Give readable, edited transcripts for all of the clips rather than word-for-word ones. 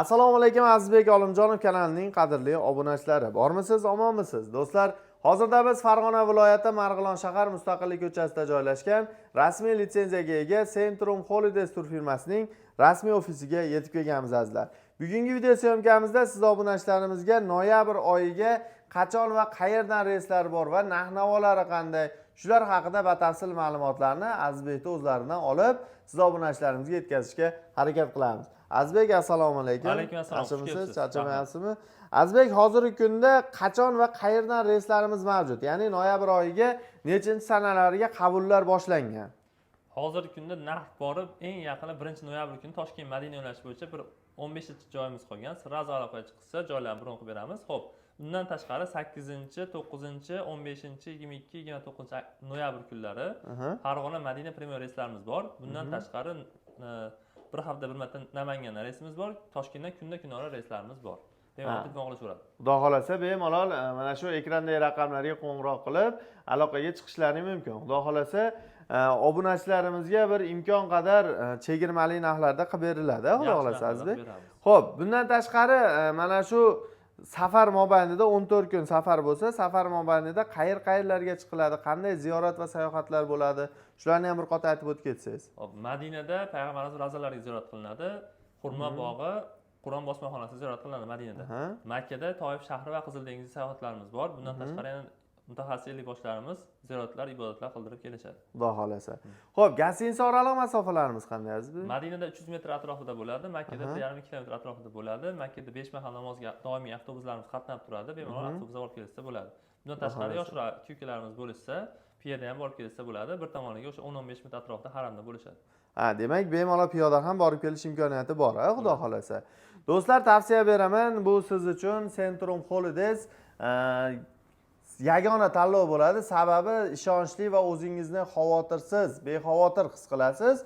Assalomu alaykum, Azizbek Olimjonov kanalining qadrli obunachilari. Bormisiz, omonmisiz? Do'stlar, hozirda biz Farg'ona viloyati Marg'ilon shahar Mustaqillik ko'chasida joylashgan rasmiy litsenziyaga ega Centrum Holidays tur firmasining rasmiy ofisiga yetib kelganmiz, azizlar. Bugungi video съёмка mizda siz obunachilarimizga noyabr oyiga qachon va qayerdan reyslar bor va narx-navolari qanday, shular haqida batafsil ma'lumotlarni Azizbekni o'zlaridan olib, siz obunachilarimizga yetkazishga harakat qilamiz. Azizbek, assalomu alaykum. Alaykum assalom, xush Yaxshimisiz? kelibsiz. Charchamayapsizmi? Azizbek, hozirgi kunda qachon va qayerdan reyslarimiz mavjud? Ya'ni noyabr oyiga nechinchi sanalariga qabullar boshlangan? Hozirgi kunda narx borib, eng yaqini 1 noyabr kuni Toshkent Madina yo'nalishi bo'yicha bir 15 joyimiz qolgan. Сразу aloqaga chiqsa, joylarni bron qilib beramiz. Ho'p, undan tashqari 8, 9, 15, 22, 29 noyabr kunlari Farg'ona Madina prямой reyslarimiz bor. Bundan tashqari bir hafta bir marta Namangandan reysimiz bor. Toshkentdan kunda kunora reyslarimiz bor. Bemalol telefon qilishaveradi. Xudo xohlasa, bemalol mana shu ekrandagi raqamlarga qo'ng'iroq qilib, aloqaga chiqishlari mumkin. Xudo xohlasa, obunachilarimizga bir imkon qadar chegirmali narxlarda qilib beriladi, xudo Yaxshi xohlasa, narxlarda Azizbek. qilib beramiz. Ho'p, bundan tashqari mana shu safar mobaynida 14 kun safar bo'lsa, safar mobaynida qayer qayerlarga chiqiladi, qanday ziyorat va sayohatlar bo'ladi, shularni ham bir qator aytib o'tib ketsangiz. Hop, Madinada payg'ambarimiz ravzalariga ziyorat qilinadi. Xurmo bog'i, Qur'on bosmaxonasi ziyorat qilinadi Madinada. Makkada Toif shahri va Qizil dengiz sayohatlarimiz bor. Bundan tashqari yana mutaxassis ellikboshlarimiz ziyoratlar, ibodatlar qildirib kelishadi. Xudo xohlasa. Ho'p, гостиница oraliq masofalarimiz qanday, Azizbek? Madinada 300 metr atrofida bo'ladi, Makkada 1,5 kilometr atrofida bo'ladi. Makkada 5 mahal namozga doimiy avtobuslarimiz qatnab turadi. Bemalol avtobusda borib kelishsa bo'ladi. Bundan tashqari Xohlasa. Yoshroq aka ukalarimiz bo'lishsa, piyoda ham borib kelishsa bo'ladi. Bir tomoniga o'sha 10-15 minut atrofida haramda bo'lishadi. Ha, demak, bemalol piyoda ham borib kelish imkoniyati bor, a, xudo xohlasa. Do'stlar, tavsiya beraman, bu siz uchun Centrum Holidays yagona tanlov bo'ladi. Sababi ishonchli va o'zingizni xavotirsiz, bexavotir his qilasiz.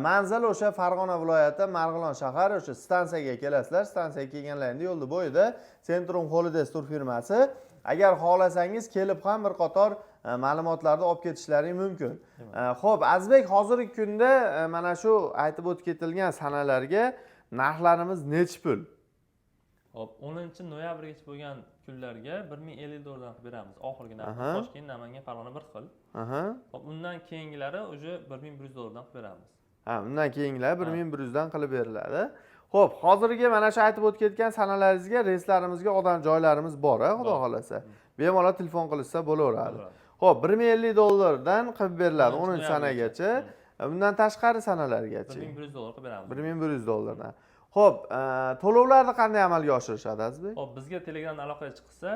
Manzil o'sha Farg'ona viloyati, Marg'ilon shahar, o'sha stansiyaga kelasizlar. Stansiyaga kelganlaringda yo'lni bo'yida Centrum Holidays tur firmasi. Agar xohlasangiz, kelib ham bir qator ma'lumotlarni olib ketishlaring mumkin. Xo'p, Azizbek, hozirgi kunda mana shu aytib o'tib ketilgan sanalarga narxlarimiz nechi pul? Hop, 10 noyabrgacha bo'lgan kunlarga 1050 dollardan qilib beramiz. Oxirgi narx. Toshkent, Namangan, Farg'ona bir xil. Hop, undan keyingilari уже 1100 dollardan qilib beramiz. Ha, undan keyingilar 1100 dan qilib beriladi. Xo'p, hozirgi mana shu aytib o'tib ketgan sanalaringizga reyslarimizga odam joylarimiz bor, a, xudo Bor. xohlasa. Bemalol telefon qilishsa bo'laveradi. Bo'ladi. Xo'p, 1050 dollardan qilib beriladi 10 10 sanagacha. Bundan tashqari sanalargacha? 1100 dollar qilib beramiz. 1100 dollardan. Xo'p, to'lovlarni qanday amalga oshirishadi, Azizbek? Hop, bizga Telegramdan aloqaga chiqsa,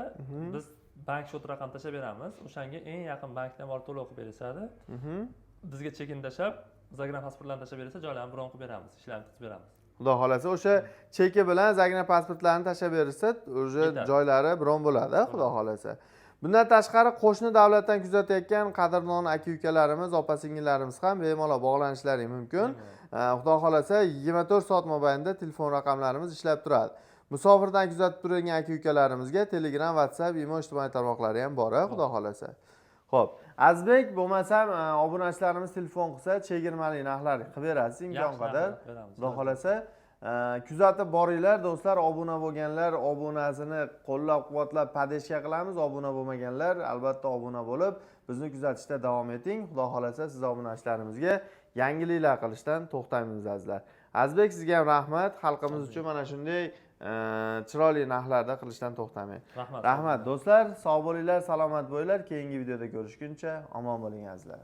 biz bank счёт raqam tashlab beramiz. O'shanga eng yaqin bankdan borib to'lov qilib berishadi. Bizga chekini tashlab, загранпаспорт larni tashlab bersa, joylarni bron qilib beramiz, ishlarni qilib beramiz. Xudo xohlasa, o'sha cheki bilan загранпаспорт larni tashlab berishsa, уже Yetadi. Joylari bron bo'ladi, xudo xohlasa. Bundan tashqari qo'shni davlatdan kuzatayotgan qadrdon aka ukalarimiz, opa singillarimiz ham bemalol bog'lanishlari mumkin. Xudo xohlasa, 24 soat mobaynida telefon raqamlarimiz ishlab turadi. Musofirdan kuzatib turgan aka ukalarimizga Telegram, WhatsApp, Imo ijtimoiy tarmoqlari ham bor, xudo xohlasa. Xo'p, Azizbek, bo'lmasam obunachilarimiz telefon qilsa, chegirmali narxlar qilib berasiz imkon Yaxshi qadar. Narxlar qilib beramiz. Xudo xohlasa, kuzatib boringlar, do'stlar. Obuna bo'lganlar obunasini qo'llab-quvvatlab, поддержка qilamiz. Obuna bo'lmaganlar albatta obuna bo'lib, bizni kuzatishda davom eting. Xudo xohlasa, siz obunachilarimizga yangiliklar qilishdan to'xtamaymiz, azizlar. Azizbek, sizga ham rahmat. Xalqimiz uchun mana shunday chiroyli narxlarda qilishdan to'xtamang. Rahmat. Rahmat, do'stlar. Sog' bo'linglar, salomat bo'linglar. Keyingi videoda ko'rishguncha omon bo'ling, azizlar.